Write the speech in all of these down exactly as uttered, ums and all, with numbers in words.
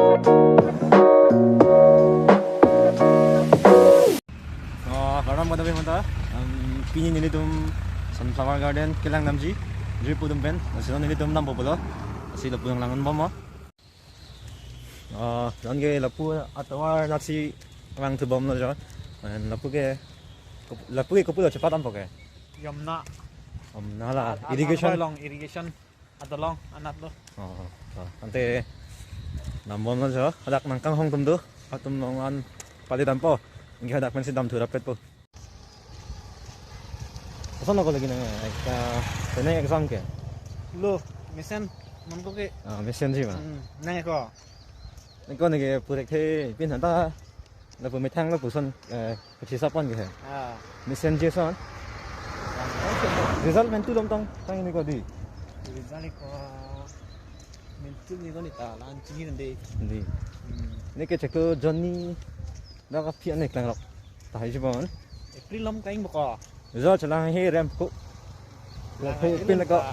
Oh, kardom kadokave aphanta. Um, pini nelitum Sunflower Garden kelang damji, jirpo atum pen. Lasi non nelitum dampo pulo. Lasi lapu nanglang-un bom mo. Oh, non ke lapu atovar natsi vangthu bomlo jo. And lapu ke, lapu ke kopulo chepadampo ke? Yamuna. Yamuna la, An-, an-, irrigation. An-, along irrigation. Adolong anat lo. Oh, oh, oh. Ante dambomlo jo. Hadak nangkanghong atum do. Atum along an pali dampo. Anke hadak pensi damthu rapetpo. Koson ako lagi nang, eh, ka, tenang exam ke? Lo, mesen, nonke. Ah, mesenji ma. Hmm, nang ako. Nang ako neke purek the, pin hanta. Lapu methang lapuson, eh, kachisapon ke he. Ah. Mesenji ason. Ah, oke. Result mentu lom tong, tang ini ko di. Result ko mentu ni ko ni ta, lan chini nande. Di. Hmm. Neke cheklo Johnny, dak aphi ane klangrok. Tahai jibon. April lom kaing boko. Result chelang he rem ko. Lang He, he pin lang ko. Ta,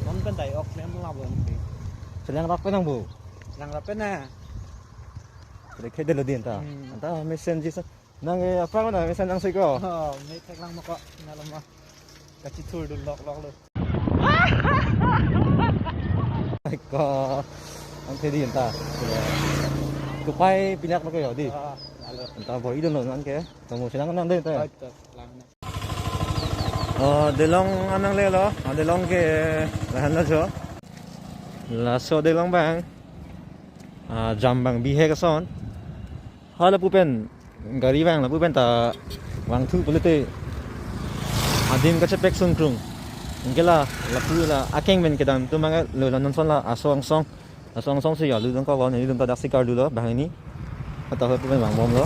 non pen tai ok lem la bon. Chelang rap pen nang bu. Chelang rap pen na. Purek the delo din ta. Hmm. Anta mesenji ason. Nang, eh, aphrang na mesen nang soi ko. Oh, me thek lang mo ko. Nalo mo. Kachithur dun lok lok lo. Ko. Ante di anta. Kupai pinyak mo ko yo di. Ah, nalo. Anta bor-idunlo non ke. Kamu senang nang din ta. Oh, to, lang na. Oh, delong an nanglelo. Ah, delong ke lahenlo jo. Laso delong abang. Ah, jam abang bihek ason. Hala lapu pen, gari abang lapu pen ta vangthu pulote adim kachepek sungkrung. Anke la, lapu la akeng pen kedam atum abang lo la non ason la aso angsong. Aso angsong si ya lu dong kawan, nelitum ta daksi kardulo banghini. Atau lapu pen vangbomlo.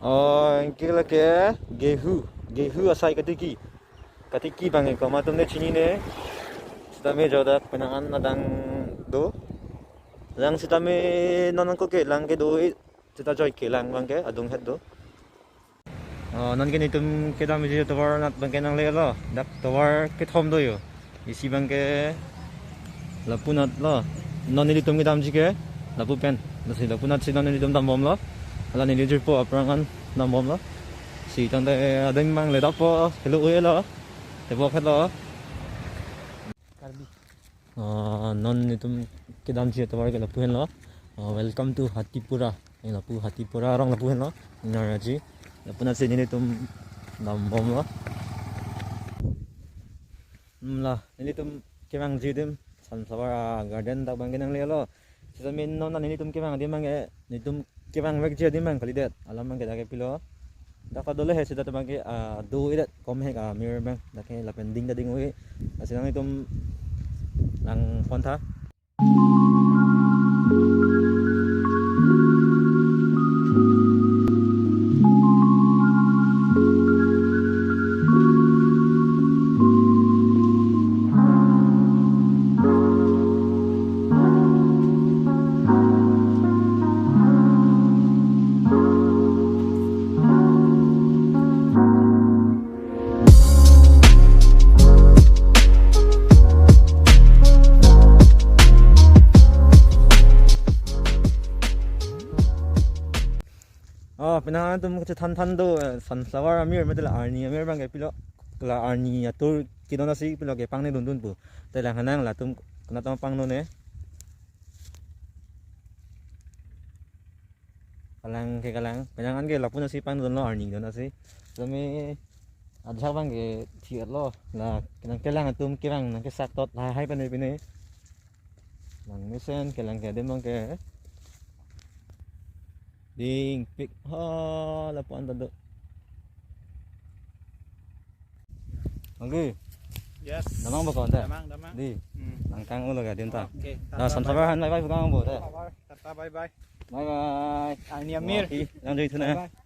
Oh, anke lake gehu, gehu asai katiki. Katiki abang ke komat atum ne chinine. Sitame jo dak penang an adang do. Lang sitame non nangko ke lang kedo-i. Sita joi kelang abang ke adung het do. Oh, non ke nelitum kedamji tovar anat abang ke nanglelo. Dak tovar kethom do yo. Isi abang ke lapu anat lo. Non nelitum kedamji ke lapu pen. Lasi lapu anat si non nelitum dambomlo. Hala neli jirpo aphrang an dambomlo. Si tangte adeng abang le dakpo helo uelo. Tebok helo. Karbi. Ah, non nelitum kedamji tovar ke lapu henlo. Ah, welcome to Hatipura. Eh, lapu Hatipura arong lapu henlo. Naraji. Lapu anat si nelitum dambomlo. Hmm, la, nelitum kevangji adim Sunflower, ah, Garden dak abang ke nanglelo. Sitame non nelitum kevang adim abang ke, nelitum kevangvekji adim abang kalidet. Alam abang ke dak ke pilo. Dak ta dole he sita abang ke, ah, do-idet kom hek amir abang. Dak ke lapen ding ta ding-oi. Lasi nelitum langpon tha. Oh, penang atum kachethan than do, eh, Sunflower amir, mate la arni amir abang ke pilo, la arni atur kedo nasi pilo ke pangne dundun pu. Te lang hanang latum kena tama pangno ne. Kalang ke kalang. Penang an ke lapu anat si pangdunlo arni do nasi. Kami ajak abang ke thiat lo. La nangkelang atum kevang nangkesak tot lahai pine pine. Nang mesen kelang ke adim abang ke. Dingpik ha lapu an ta do. Anggi. Yes. Damang bokon ta? Damang, damang. Di. Hmm. Nangkang ulo ke adim ta. Oke. Nah, tata, Sunflower bye bye. Han bye bye bokon ta. Tata, bye bye. Bye bye. Arni amir. Oke, lang joi thuna. Bye bye.